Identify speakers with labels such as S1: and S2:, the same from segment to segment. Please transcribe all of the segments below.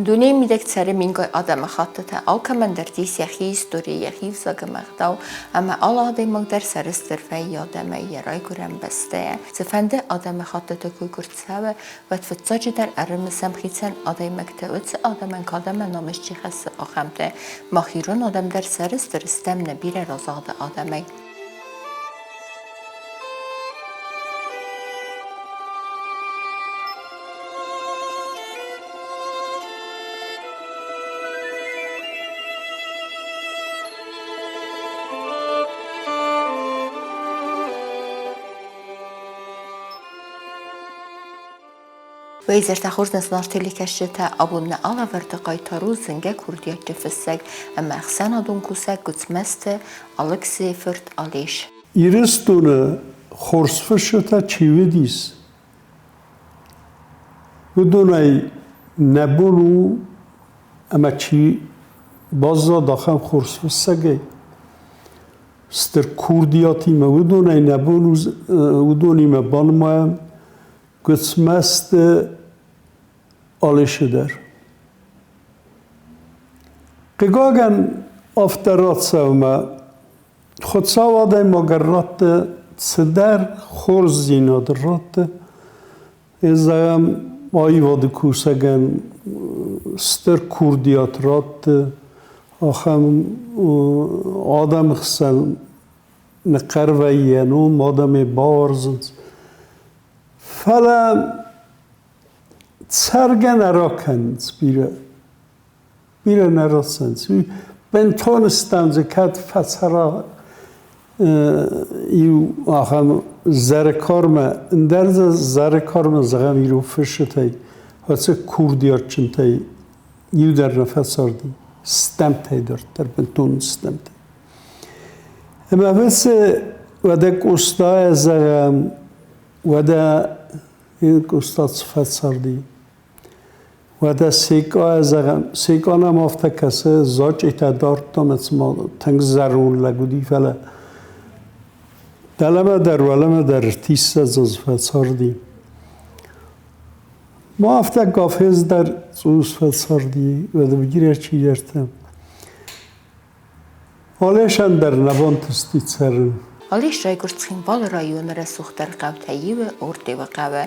S1: Дунейы мидӕг цӕры мингай адӕмыхӕттытӕ, алкӕмӕн дӕр ис йӕхи истори, йӕхи ӕвзаг ӕмӕ ӕгъдау, ӕмӕ алы адӕймаг дӕр сӕрыстыр вӕййы адӕмӕй йӕ райгуырӕн бӕстӕйӕ. Цыфӕнды адӕмыхӕттыты куы куы рцӕуы, уӕд фыццаджыдӕр ӕрымысӕм хицӕн адӕймӕгты, уыцы адӕмӕн кад ӕмӕ намыс чи хӕссы, ахӕмтӕ. Мах ирон адӕм дӕр сӕрыстыр стӕм нӕ бирӕ разагъды адӕмӕй. Уӕ хорз нӕ зынаргъ телекӕсджытӕ, абон нӕ алӕвӕрды хъайтар у зынгӕ курдиатджын фыссӕг ӕмӕ ӕхсӕнадон кусӕг Гуыцмӕзты Алыксийы фырт Алеш.
S2: Ирыстоны хорз фысджытӕ чи уыдис, уыдонӕй нӕ бон у ӕмӕ чи баззад ахӕм хорз фыссӕгӕй, стыр курдиатимӕ, уыдонӕй нӕ бон у уыдонимӕ банымайӕм Гуыцмӕзты Алешы дӕр. Хъыгагӕн, афтӕ рацӕуы Хуыцау адӕймагӕн радты цыдӕр хорздзинад радты. Ӕз зӕгъӕм, аивады кусӕгӕн стыр курдиат радты, ахӕм адӕмы хсӕн ныхъхъӕр вӕййы йӕ ном, адӕм ӕй бауарзынц. Фӕлӕ цӕргӕ нӕ ракӕнынц бирӕ. Бирӕ нӕ рацӕуынц. Бынтон стӕм дзы кӕд фӕцӕра иу ахӕм зӕрыкармӕ, ӕндӕр дзы зӕрыкармӕ зӕгъӕм ирон фысджытӕй, ацы курдиатджынтӕй иу дӕр нӕ фӕцарди, стӕмтӕй дарддӕр, бынтон стӕмтӕй. Ӕмӕ уыцы уӕдӕ Къостайӕ зӕгъӕм, уӕдӕ Къоста цы фӕцарди, Уӕдӕ Секъа, зӕгъӕм, Секъа нӕм афтӕ кӕсы, зачъетӕ дардта ӕмӕ цыма тынг зӕронд лӕг уыди, фӕлӕ дӕлӕмӕ дӕр, уӕлӕмӕ дӕр ӕртиссӕдз азы фӕцарди. Ма афтӕ Гафез дӕр цъус фӕцарди, уӕдӕ бирӕ чидӕртӕ. Олешӕн дӕр нӕ бантысти цӕрын.
S1: Алеш райгуырд Цхинвалы районы рӕсугъддӕр хъӕутӕй иуы, Ортъеуы хъӕуы.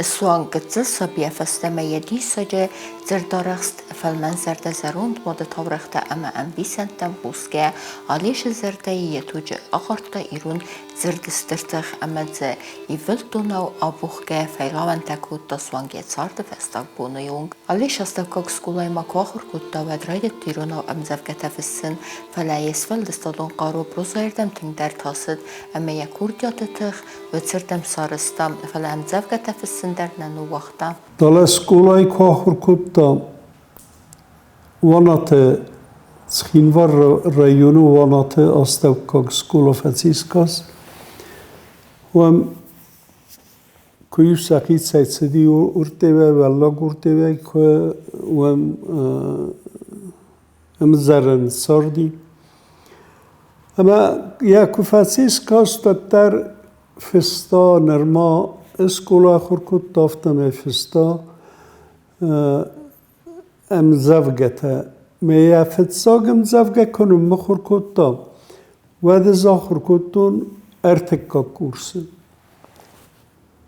S1: Суанг гыццыл сабийӕ фӕстӕмӕ йӕ диссаджы дзырдарӕхст, фӕлмӕнзӕрдӕ зӕронд мады таурӕгътӕ ӕмӕ ӕмбисӕндтӕм хъусгӕ, Алешы зӕрдӕйы йӕ туджы ахъардта ирон дзырды стыр тых ӕмӕ дзы ивылд донау абухгӕ фӕйлауӕнтӕ кодта суанг йӕ царды фӕстаг боны онг. Алеш астӕуккаг скъолайы ма куы ахуыр кодта, уӕд райдыдта иронау ӕмдзӕвгӕтӕ фыссын, фӕлӕ йе сфӕлдыстадон хъару прозӕйырдӕм тынгдӕр тасыд ӕмӕ йӕ курдиаты тых уыцырдӕм сарӕзта, фӕлӕ ӕмдзӕвгӕтӕ фыссын дӕр нӕ ныууагъта.
S2: Далӕ скъолайы куы ахуыр кодта, Уанаты Цхинвалы районы Уанаты астӕуккаг скъола фӕцис каст. Уым куы-иу сӕхицӕй цыди уырдӕмӕ, уӕллаг уырдӕмӕ, куы уым ӕмдзӕрӕн царди. Ӕмӕ йӕ куы фӕцис каст, уӕддӕр фыста нырма скъола ахуыр кодта, афтӕмӕй фыста ӕмдзӕвгӕтӕ. Ме йӕ фыццаг ӕмдзӕвгӕ куы ныммыхуыр кодта, уӕд ӕз ахуыр кодтон ӕртыккаг курсы.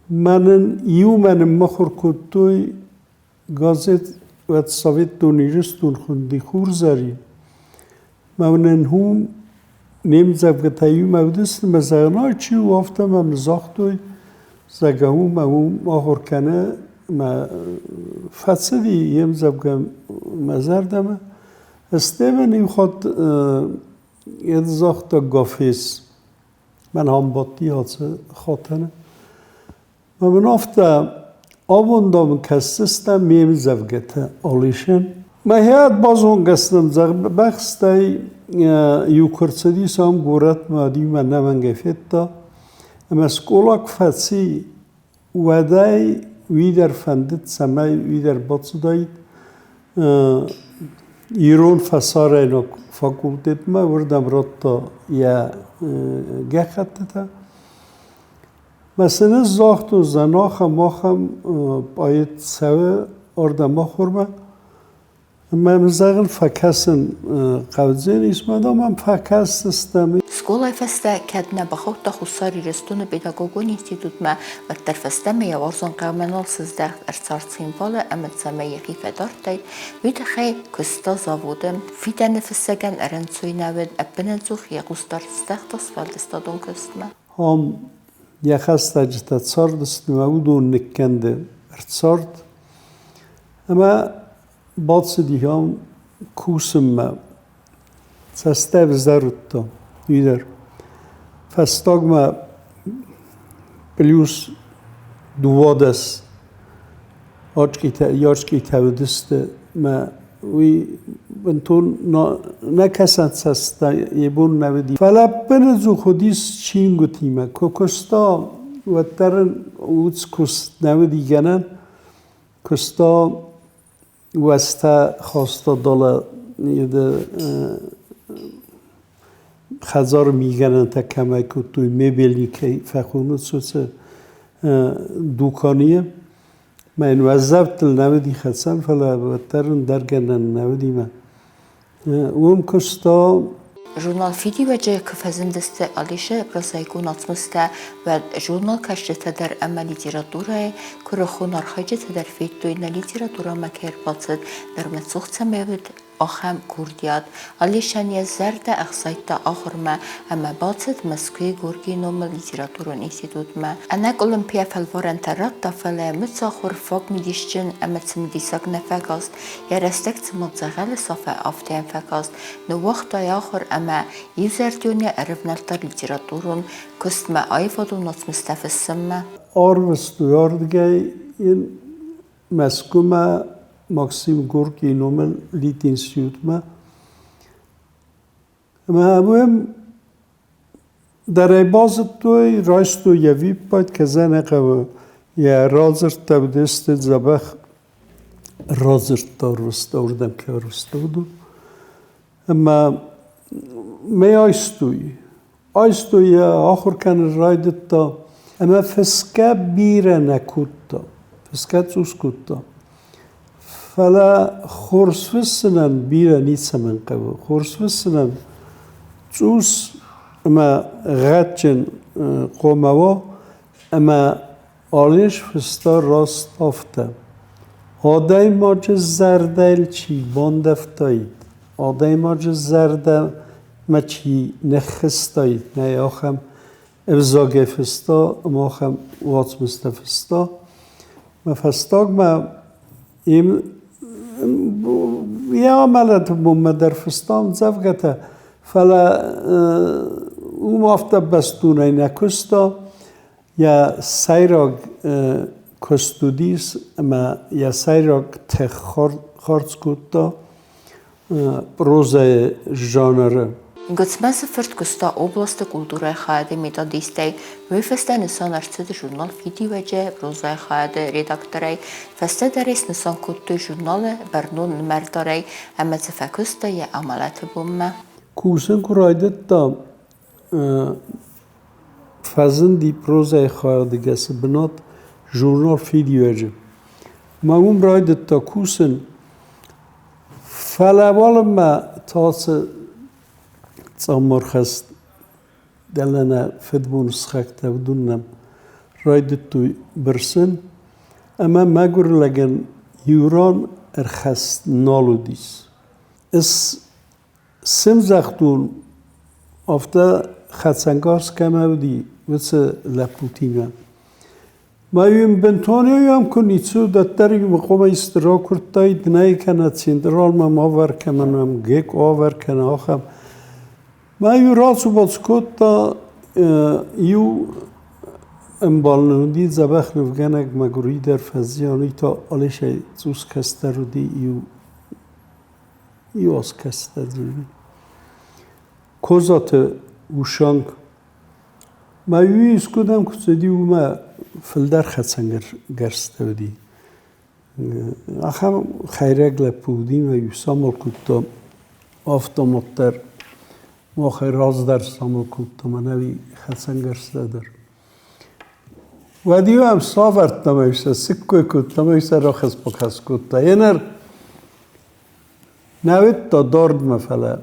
S2: Мӕнӕн иумӕ ныммыхуыр кодтой газет уӕд Советон Ирыстон хуынди Хурзӕрин. Мӕнӕн уым не мдзӕвгӕтӕ иумӕ уыдысты, мӕ зӕгъын, чи у, афтӕ мӕм загътой, зӕгъгӕ, уым уым ахуыр кӕны мӕ фӕцыди йе мдзӕвгӕ мӕ зӕрдӕмӕ. Стӕй иу хатт йӕ загъта Гафез, мӕн ам бадти ацы хатӕны. Мӕ мын афтӕ абон, дам, кӕсдзыстӕм ме мдзӕвгӕтӕ Алишӕн. Мӕхиад базонгӕ стӕм бӕхстӕй иу куы рцыдис ам горӕтмӕ, уӕд-иу ӕнӕмӕнгӕй федта. Ӕмӕ скъола куы фӕци, уӕдӕй уый дӕр фӕндыд, цӕмӕй уый дӕр бацыдаид ирон фӕсарӕйнаг факультетмӕ, уырдӕм радта йӕ гӕххӕттытӕ. Мӕ сын ӕз загътон, зӕгъ, ахӕм, ахӕм поэт цӕуы ардӕм ахуырмӕ. Ӕмӕ мын зӕгъын фӕкӕсын хъӕудзӕнис, мӕ мӕм фӕкӕсдзыстӕм.
S1: Скъолайы фӕстӕ кӕд нӕ бахаудта Хуссар Ирыстоны педагогон институтмӕ, уӕддӕр фӕстӕмӕ йӕ уарзон хъӕумӕ нал сыздӕхт, ӕрцард Цхинвалы ӕмӕ цӕмӕй йӕхи фӕдардтаид, уый тыххӕй куыста заводы. Фидӕны фыссӕгӕн ӕрӕнцой нӕ уыд, ӕппынӕдзух йӕ хъусдард здӕхта сфӕлдыстадон куыстмӕ.
S2: Ам йӕ хӕстӕджытӕ цардысты ӕмӕ уыдон ныккӕнды ӕрцард. Ӕмӕ бацыди ам кусынмӕ. Цӕстӕй ӕвзӕр уыдта уый дӕр. Фӕстагмӕ плюс 12 ачъитӕ уыдысты мӕ уый бынтон нӕ кӕсӕн цӕстӕй йӕ бон нӕ уыди. Фӕлӕ ӕппынӕдзух уыдис чингуытимӕ. Куы куыста, уӕддӕр ын уыц куыст нӕ уыди гӕнӕн. Куыста уӕзтӕ хаста далӕ хӕдзары мигӕнӕнтӕ кӕмӕй кодтой, мебельни кӕй фӕхонынц, уыцы дуканийы. Мӕ йын уӕззӕуттыл нӕ уыди хӕцӕн, фӕлӕ уӕддӕр ӕндӕр гӕнӕн нӕ уыди мӕ. Уым куыста
S1: Журнал «Фидиуӕджы» куы фӕзындысты Алишы прозаикон уацмыстӕ, уӕд журналкӕсджытӕ дӕр ӕмӕ литературӕйы куырыхон архайджытӕ дӕр федтой, нӕ литературӕмӕ кӕй ӕрбацыд, нырмӕ цух цӕмӕй уыд, ахӕм курдиат. Алишӕн йӕ зӕрдӕ ӕхсайдта ахуырмӕ ӕмӕ бацыд Мӕскуыйы Горькийы номыл литературон институтмӕ. Ӕнӕкъуылымпыйӕ фӕлварӕнтӕ радта, фӕлӕ мыцахуыр, фаг мидисджын ӕмӕ цымыдисаг нӕ фӕкаст. Йӕ рӕстӕг цыма дзӕгъӕлы сафа, афтӕ йӕм фӕкаст. Ныууагъта йӕ ахуыр ӕмӕ иузӕрдионӕй ӕрывнӕлдта литературон куыстмӕ, аивадон уацмыстӕ фыссынмӕ.
S2: Ӕрвыстой ардыгӕй йын Мӕскуымӕ Максим Горькийы номыл Литинститутмӕ. Ӕмӕ уым дӕр ӕй базыдтой, райстой йӕ виппайд, кӕдзӕнӕ хъӕуы йӕ радзырдтӕ уыдысты дзӕбӕх радзырдтӕ ӕрвыста, уырдӕм кӕй ӕрвыста, уыдон. Ӕмӕ мӕ айстой. Айстой йӕ, ахуыр кӕнын райдыдта ӕмӕ фысгӕ бирӕ нӕ кодта, фысгӕ цъус кодта. Фӕлӕ хорз фыссынӕн бирӕ ницӕмӕн хъӕуы. Хорз фыссынӕн цъус ӕмӕ гъӕдджын хъуамӕ уа ӕмӕ Алеш фыста раст афтӕ. Адӕймаджы зӕрдӕйыл чи бандӕвтаид, адӕймаджы зӕрдӕмӕ чи ныххызтаид, нӕй ахӕм ӕвзагӕй фыста ӕмӕ ахӕм уацмыстӕ фыста. Мӕ фӕстагмӕ им йӕ амӕлӕты бонмӕ дӕр фыста ӕмдзӕвгӕтӕ, фӕлӕ уым афтӕ бӕстонӕй нӕ куыста. Йӕ сӕйраг куыст уыдис ӕмӕ йӕ сӕйраг тых хардз кодта прозӕйы жанры.
S1: Гуыцмӕзы фырт куыста областы культурӕйы хайады методистӕй, уый фӕстӕ нысан ӕрцыд журнал «Фидиуӕджы» прозӕйы хайады редакторӕй, фӕстӕдӕр ӕй снысан кодтой журналы бӕрнон нымӕрдарӕй ӕмӕ дзы фӕкуыста йӕ амӕлӕты бонмӕ.
S2: Кусын куы райдыдта, Фӕзынди прозӕйы хайадгӕсы бынат журнал «Фидиуӕджы». Мӕ уым райдыдта кусын, фӕлӕ уалынмӕ та цы цъаммар хӕст дӕлӕ нӕ фыдбоны сыхӕгтӕ уыдон нӕм райдыдтой бырсын, ӕмӕ мӕгуыр лӕгӕн иу ран ӕрхӕст нал уыдис. Ыс Сын загътон, афтӕ хӕцӕнгарз кӕмӕ уыди, уыцы лӕппутимӕ. Мӕ йын бынтон куы ницы уыд, уӕддӕр иу хъуамӕ исты ракуырдтаид, нӕй кӕнӕ централмӕ ма авӕр кӕнӕ мӕм гекъо авӕр кӕнӕ ахӕм. Мӕ иу рацу-бацу кодта, иу ӕмбал нын уыди, дзӕбӕх нывгӕнӕг, мӕгуыр уый дӕр фӕзиан, уый та Алешӕй цъус кӕстӕр уыди, иу иу аз кӕстӕр дзури. Козаты Ушанг. Мӕ уый искуыдӕм куы цыди, уымӕ фылдӕр хӕцӕнгӕрзтӕ уыди. Ахӕм хӕйрӕг лӕппу уыди, мӕ иу самал кодта автомат дӕр. Махӕй раздӕр самал кодта мӕнӕуи хӕцӕнгӕрзтӕ дӕр. Уӕд-иу ӕм сӕвӕрдтам ӕви сӕ сыккой кодтам, ӕви сӕ рахӕц-бахӕц кодта. Еныр Нӕ уыдта дардмӕ, фӕлӕ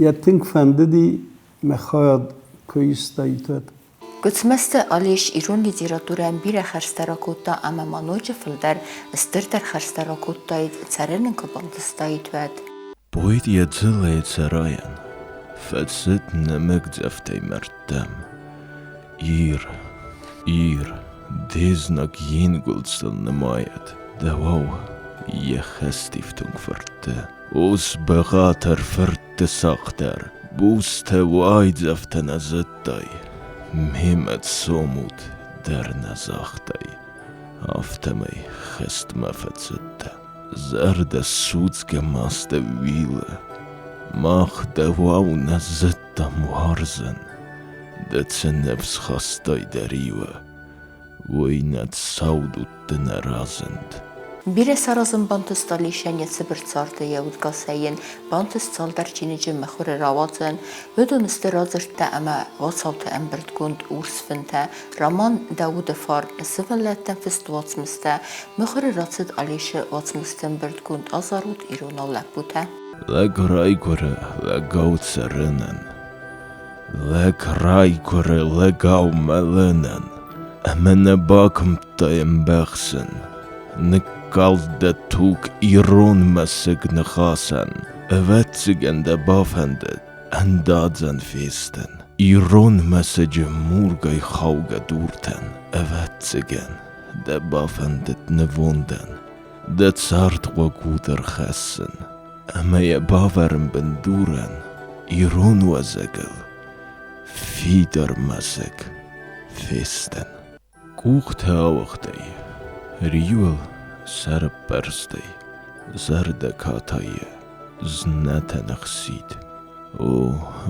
S2: йӕ тынг фӕндыди мӕ хайад куы истаид, уӕд.
S1: Гуыцмӕзты Алеш ирон литературӕйӕн бирӕ хӕрзтӕ ракодта ӕмӕ ма ноджы фылдӕр, стырдӕр хӕрзтӕ ракодтаид, цӕрын ын куы бантыстаид, уӕд.
S3: Поэт йӕ дзыллӕйы цӕрайӕн фӕцыд нӕмыгдзӕфтӕй мӕрдтӕм. Ир, Ир, де знаг йе нгуылдзтыл нымайӕд, дӕуау йӕ хӕстифтонг фыртты. Ос-бӕгъатыр фыртты сахъдӕр, бустӕ уайдзӕфтӕ нӕ зыдтай, мемӕ цомут дӕр нӕ загътай, афтӕмӕй хӕстмӕ фӕцыдтӕ. Зӕрдӕ судзгӕ маст ӕууилы, мах дӕуау нӕ зыдтам уарзын, Дӕ цы ныфс хастай дӕ риуы, уый нӕ цауд удты нӕ разынд.
S1: Бирӕ саразын бантыст Алешӕн йӕ цыбыр царды, йӕ удгасӕй йын бантыст цалдӕр чиныджы мыхуыры рауадзын. Уыдон сты радзырдтӕ ӕмӕ уацауты ӕмбырдгонд Урс фынтӕ, роман Дауды фарн, сывӕллӕттӕн фыст уацмыстӕ. Мыхуыры рацыд Алешы уацмысты ӕмбырдгонд Азарут иронау лӕппутӕ.
S3: Лӕг райгуыры лӕгау цӕрынӕн, Лӕг райгуыры лӕгау мӕлынӕн, Ӕмӕ нӕ бакуымдтай ӕмбӕхсын. Ныккалд дӕ туг ирон мӕсыг ныхасӕн, Ӕвӕццӕгӕн дӕ бафӕндыд ӕндадзӕн фестын. Ирон мӕсыджы мургай хаугӕ дуртӕн, Ӕвӕццӕгӕн дӕ бафӕндыд нывондӕн Дӕ цардхъуаг уд ӕрхӕссын. Ӕмӕ йӕ бавӕрын бындурӕн ирон уӕзӕгыл фидар мӕсыг фестын. Къухтӕ ауыгъдӕй, риуыл сӕрыппӕрстӕй, зӕрдӕ катайы знӕтӕн ӕхсид. О,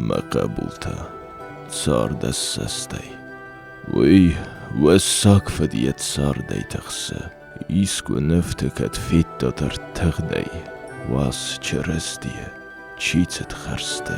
S3: мӕ хъӕбултӕ, цардӕссӕстӕй, уый уӕ саг фыд йӕ цардӕй тыхсы. Искуы нывты кӕд федтат ӕрттыгъдӕй, уас Чырыстийы, чи цыд хӕрзты.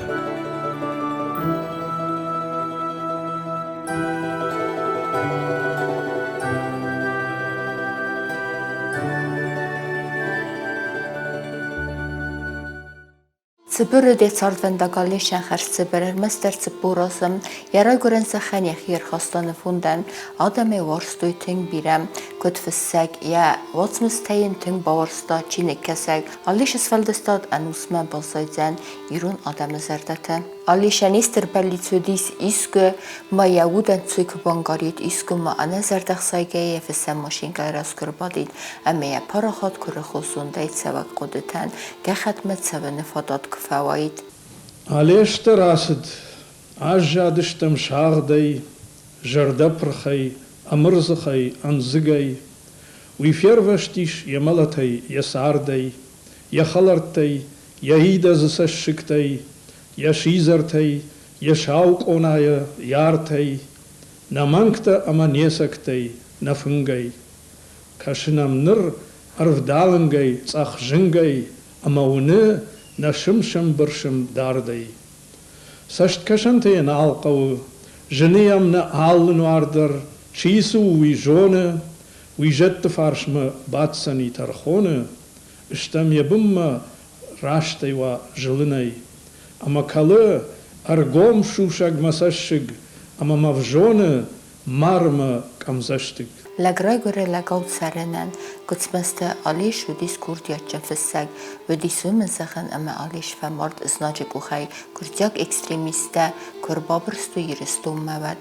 S1: Цыбыр уыд йӕ цардвӕндаг Алешӕн хӕрзцыбыр, ӕрмӕстдӕр 40 азы. Йӕ райгуырӕн зӕххӕн йӕхи ӕрхаста нывондӕн. Адӕм ӕй уарзтой тынг бирӕ. Куыд фыссӕг, йӕ уацмыстӕ йын тынг бауарзта чиныгкӕсӕг. Алешы сфӕлдыстад ӕнусмӕ баззайдзӕн ирон адӕмы зӕрдӕты. Алешӕн не стыр бӕллиц уыдис искуы ма йӕ удӕнцой куы бангарид, искуы ма ӕнӕзӕрдӕхсайгӕйӕ йӕ фыссӕн машинкӕйы раз куы рбадид ӕмӕ йӕ парахат куырыхосондӕй цӕвӕг хъуыдытӕн гӕххӕтмӕ цӕуыны фадат куы фӕуаид.
S4: Алеш дӕр ацыд. Аззадыстӕм сагъдӕй, зӕрдӕпырхӕй, ӕмырдзыхӕй, ӕндзыгӕй. Уый фервӕзтис йӕ мӕлӕтӕй, йӕ цардӕй, йӕ хӕлӕрттӕй, йӕ идӕдзы цӕссыгтӕй, йӕ сидзӕртӕй, йӕ сау къонайы йӕ артӕй, нӕ мӕнгтӕ ӕмӕ не цӕгтӕй, нӕ фынгӕй. Кӕсын ӕм ныр ӕрвдалынгӕй, цъӕх зынгӕй ӕмӕ уыны нӕ сым-сым-бырсым дардӕй. Цӕсткӕсӕнтӕ йӕ нал хъӕуы, зыны йӕм нӕ алы нуар дӕр, чи цы у, уый зоны, уый зӕдты фарсмӕ баддзӕни тӕрхоны, стӕм йӕ бынмӕ растӕй уа зылынӕй. Ӕмӕ кӕлы ӕргом сусӕг мӕ цӕссыг, ӕмӕ мӕ взоны мары мӕ къӕмдзӕстыг.
S1: Лӕг райгуыры лӕгау цӕрынӕн. Гуыцмӕзты Алеш уыдис курдиатджын фыссӕг. Уыдис уымӕн зӕгъӕн, ӕмӕ Алеш фӕмард знаджы къухӕй, гуырдзиаг экстремисттӕ куы ӕрбабырстой Ирыстонмӕ, уӕд.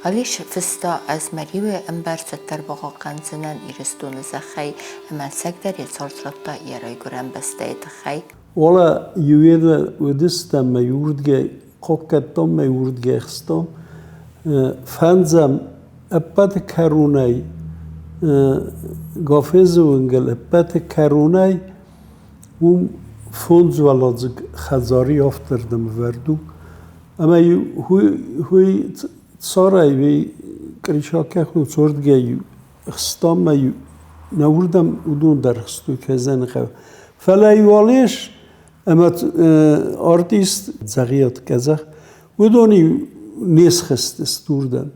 S1: Алеш фыста, Ӕз мӕ риуы ӕмбӕрц уӕддӕр бахъахъхъӕндзынӕн Ирыстоны зӕххӕй, ӕмӕ ӕцӕгдӕр йӕ цард радта йӕ райгуырӕн бӕстӕйы тыххӕй.
S2: Ола иуены уыдыстӕм мӕ уырдгӕй хъохъхъӕдтон мӕ уырдгӕй хстон. Фӕндзӕм ӕппӕты кӕронӕй Гафезы уынгыл ӕппӕты кӕронӕй уым фондзуӕладзыг хӕдзари авдырдӕм ӕвӕрд у. Ӕмӕ уый царӕй уый Къришакӕ уырдгӕй хстам ӕмӕ нӕ уырдӕм уыдон дӕр хстой кӕй хъӕуы. Фӕлӕ-иу Алеш ӕмӕ артист Дзӕгъиаты Къӕдзӕх, уыдон-иу не схызтысты уырдӕм.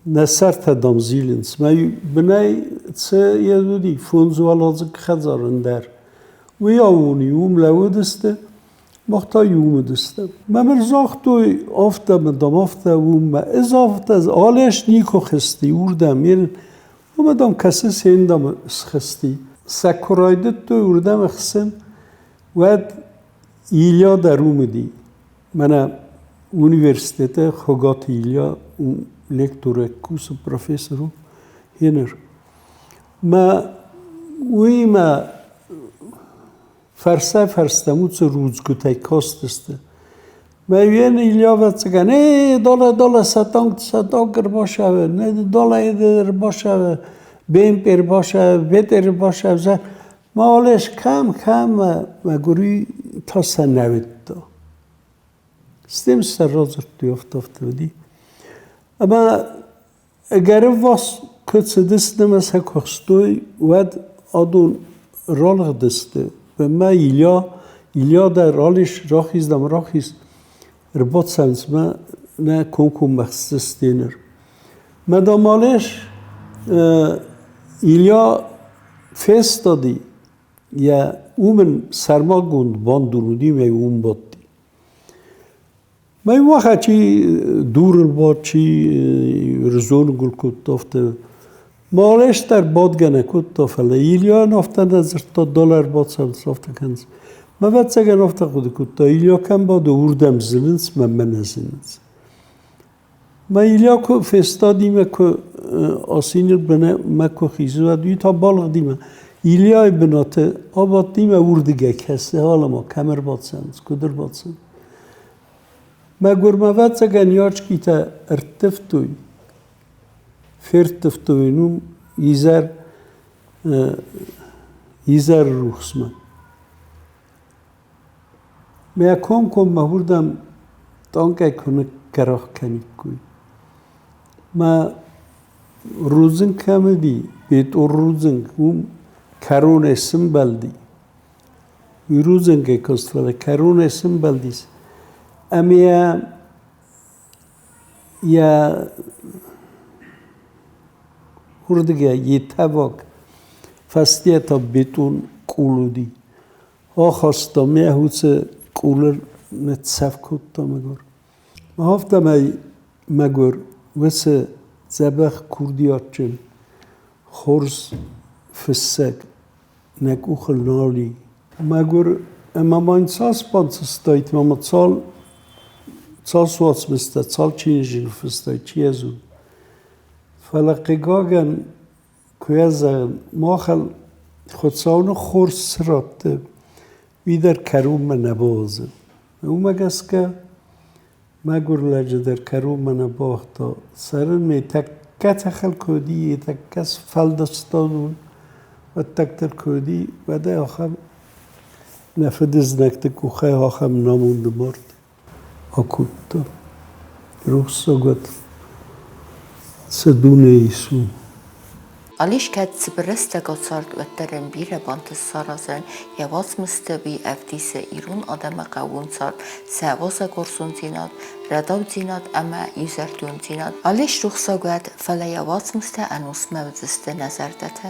S2: Нӕ сӕртӕ, дам, зилынц. Мӕ бынӕй цы йӕ уыди, фондзуӕладзыг хӕдзар ӕндӕр. Уый аууон-иу уым лӕууыдысты, мах та иу уыдыстӕм. Мӕ мын загътой, афтӕ мын, дам, афтӕ уым мӕ ӕз афтӕ алӕс никуы хызти уырдӕм. Уымӕ, дам, кӕсы сендам схызти. Сӕ куы райдыдтой уырдӕм ӕхсын, уӕд Илья дӕр уым уыди. Мӕнӕ университеты Хуыгаты Илья лекторӕй кусы, профессор у, еныр. Мӕ уыимӕ фӕрсӕй-фӕрстӕм уыцы рудзгуытӕй кастысты. Мӕ уен Илья ӕвӕццӕгӕн, эй, долӕ, долӕ, сӕ танк ӕрбашавы, долӕ ӕрбашавы, БМП ӕрбашавы, БТ ӕрбашавы. Ма Олеш кӕм, кӕм, мӕгуыри та сӕ нӕ уыдта. Стӕм сӕ радзырдтой, афтӕ афтӕ уыди. Ӕмӕ ӕгӕр ӕввахс куы цыдысты ӕмӕ сӕ куы хстой, уӕд адон ралыгъдысты. Мӕ Илья, Илья дӕр ралис, рахиз дам, рахиз. Ӕрбацӕуынц мӕ нӕ комкоммӕ хсдзысты ныр. Мӕ дам Алеш, Илья фестади, йӕ уым ын сӕрмагонд бандон уыди мӕ уым бадти. Мӕ уӕхӕ чи дурыл бадт, чи рзонгуыл кодта, афтӕ. Малеш дӕр бадгӕ нӕ кодта, фӕлӕ Ильяйӕн афтӕ нӕ дзырдта, доллар бацӕуынц, афтӕ кӕнынц. Мӕ ӕвӕццӕгӕн афтӕ хъуыды кодта, Илья кӕм бады, уырдӕм зынынц, мӕнмӕ нӕ зынынц. Мӕ Илья куы фестади мӕ куы асиныл мӕ куы хизы, уӕд уый та балыгъди мӕ Ильяйы бынаты абадти мӕ уырдыгӕй кӕсы, алӕ-ма, кӕм ӕрбацӕуынц, куыд ӕрбацӕуынц. Мӕгуырмӕ ӕвӕццӕгӕн ячкитӕ ӕрттывтой, ферттывтой уым изӕр, изӕры рухсмӕ. Мӕ комкоммӕ уырдӕм тъанкӕй куы ныггӕрах кӕниккой. Мӕ рудзынг кӕм уыди, бетъор рудзынг, уым кӕронӕй сымбӕлди. Уый рудзынгӕй каст, фӕлӕ кӕронӕй сымбӕлдис. Ӕмӕ йӕ йӕ уырдыгӕй йе тӕваг фӕстийӕ та бетон къул уыди. Ахаста мӕ уыцы къулыл ныццӕф кодта мӕгуыр. Афтӕмӕй мӕгуыр уыцы дзӕбӕх курдиатджын хорз фыссӕг нӕ къухыл нал и. Мӕгуыр ӕмӕ ма йын цас бантыстаид, ӕмӕ цал цас уацмыстӕ, цал чиныджы ныффыстай, чи йӕ зоны. Фӕлӕ хъыгагӕн, куы йӕ зӕгъын, махӕн Хуыцау нын хорз цы радты, уый дӕр кӕронмӕ нӕ бауадзы. Уымӕ гӕсгӕ мӕгуыр лӕджы дӕр кӕронмӕ нӕ бауагъта. Цӕрын ме тӕккӕ цӕхӕр куы уыди, йе тӕккӕ сфӕлдыстадон хъуыддӕгтыл куы уыди, уӕд ӕй ахӕм нӕ фыдызнӕгты къухӕй ахӕм намонды мард акодта. Рухссаг уӕд цы дуне ис, уым.
S1: Алеш кӕд цыбыр рӕстӕг ацард, уӕддӕр ын бирӕ бантыст саразын йӕ уацмысты, уый ӕвдисы ирон адӕмы хъӕууон цард, сӕ уазӕгуарзондзинад, рӕдаудзинад ӕмӕ иузӕрдиондзинад. Алеш рухсаг уӕд, фӕлӕ йӕ уацмыстӕ ӕнусмӕ уыдзысты нӕ зӕрдӕты.